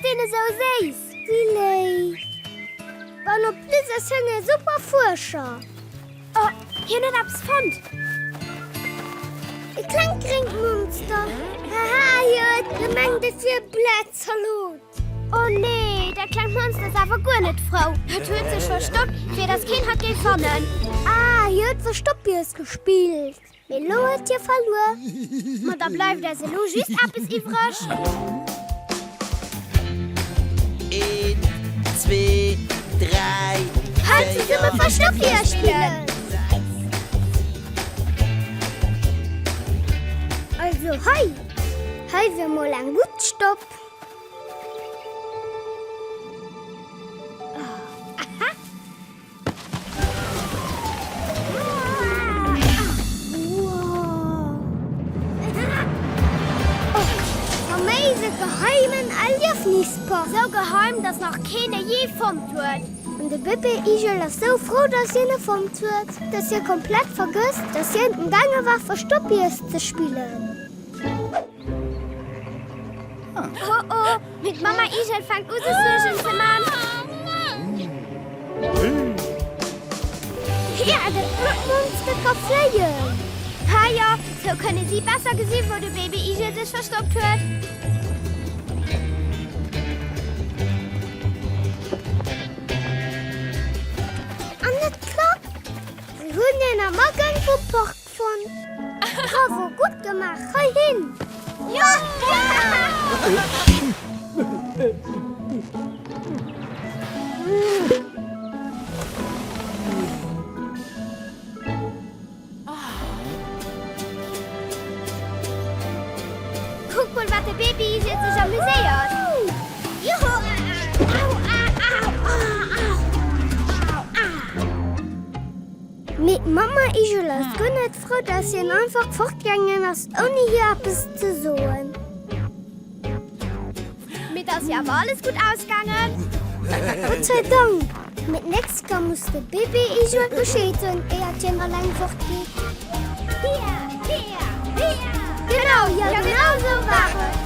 deen esou séiss? Wéi léif! An op plus ass hien e super Fuerscher. Oh, hien huet eppes fonnt! E klengt gréngt Monster! Haha, hie huet gemengt et wier Blätzalot! Oh nee, dat klengt Monster ass awer guer net frou. Et huet sech verstoppt, fir dass keen hatt géif fannen. Ah, hie huet Verstoppies gespillt. Mee lo huet hie verluer. Ma da bleift eis elo just eppes iwwreg. Eent, zwee, dräi, véier. Hei zesumme Verstoppies spillen. Also hei, hei wier mol eng gutt Stopp. Faméise geheimen Erliefnispark! Sou geheim, dass nach keen e jee fonnt huet. An de Bëbee Igel ass sou frou, dass hien e fonnt huet, dass hie komplett vergësst, dass hien amgaange war Verstoppies ze spillen. Oh oh, mee d'Mamma Igel fänkt u sech Suergen ze man. Ja, dat blot Monster ka fléien! Ha jo, sou kënne si besser gesinn, wou de Baby Igel sech verstoppt huet. An et klappt! Si hunn en am Agang vum Park Fonnt. Bravo, gutt gemaach, hei hin! Kuck mol wat de Baby Igel sech amuséiert! Juhu! Au, au, au, au, au, au. Mee d'Mamma Igel ass guer net frou, dass hien einfach fortgaangen ass, ouni hir eppes ze soen. Mee 't ass jo awer alles gutt ausgaangen. Gott sei Dank! Mee d'nächst Kéier muss de Bébé Igel Bescheed soen, éiert hien alleng fortgeet. Genau, jo genau sou war et!